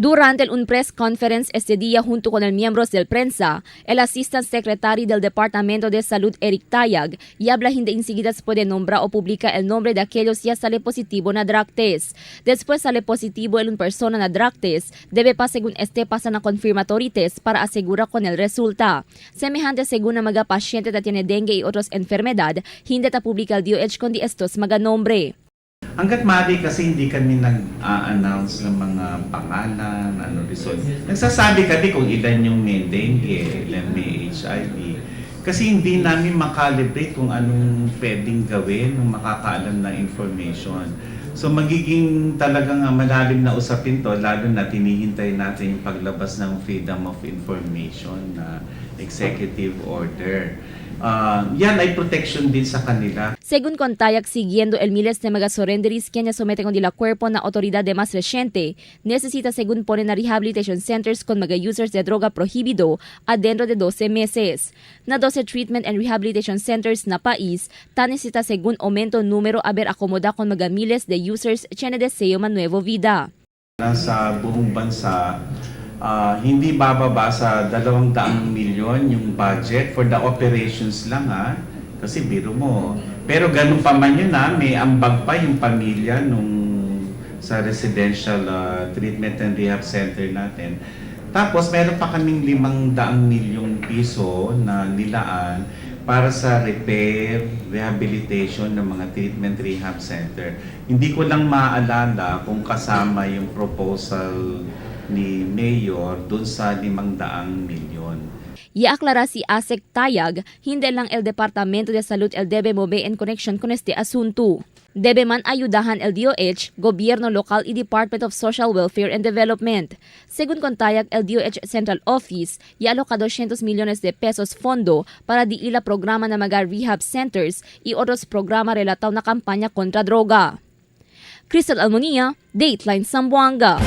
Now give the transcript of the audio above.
Durante un press conference este día junto con el miembros del prensa, el assistant secretary del Departamento de Salud, Eric Tayag, y habla hindi enseguida se puede nombrar o publica el nombre de aquellos ya sale positivo na drug test. Después sale positivo el un persona na drug test, debe pa según este pasa na confirmatory test para asegurar con el resulta. Semejante según na mga pasyente na tiene dengue y otras enfermedad, hindi ta publica el DOH con di estos mga nombre. Hanggat maaari kasi, hindi kami nag-a-announce ng mga pangalan, ano, result. Nagsasabi kami kung ilan yung may dengue, ilan may HIV. Kasi hindi namin makalibrate kung anong pwedeng gawin nung makakaalam ng information. So magiging talagang malalim na usapin to, lalo na tinihintay natin yung paglabas ng Freedom of Information na executive order. Yan ay protection din sa kanila. Según con Tayag, siguiendo el miles de mga surrenderies quienes someten con la cuerpo na autoridad de más reciente, necesita según pone na rehabilitation centers con mga users de droga prohibido adentro de 12 meses. Na 12 treatment and rehabilitation centers na país, ta necesita según aumento número haber acomoda con mga miles de users tiene deseo man nuevo vida. Nasa buong bansa, hindi bababa sa 200 milyon yung budget for the operations lang ha. Kasi biro mo. Pero ganun pa man yun ha, may ambag pa yung pamilya nung sa residential treatment and rehab center natin. Tapos meron pa kaming 500 milyong piso na nilaan para sa repair, rehabilitation ng mga treatment rehab center. Hindi ko lang maaalala kung kasama yung proposal ni Mayor dun sa 500 milyon. Iaclara si Asec Tayag, hindi lang el Departamento de Salud el debe mover en conexión con este asunto. Debe man ayudahan el DOH, Gobyerno Local y Department of Social Welfare and Development. Según con Tayag, el DOH Central Office, ialoca 200 millones de pesos fondo para di ila programa na mga rehab centers y otros programa relataw na kampanya kontra droga. Crystal Almonia, Dateline Zamboanga.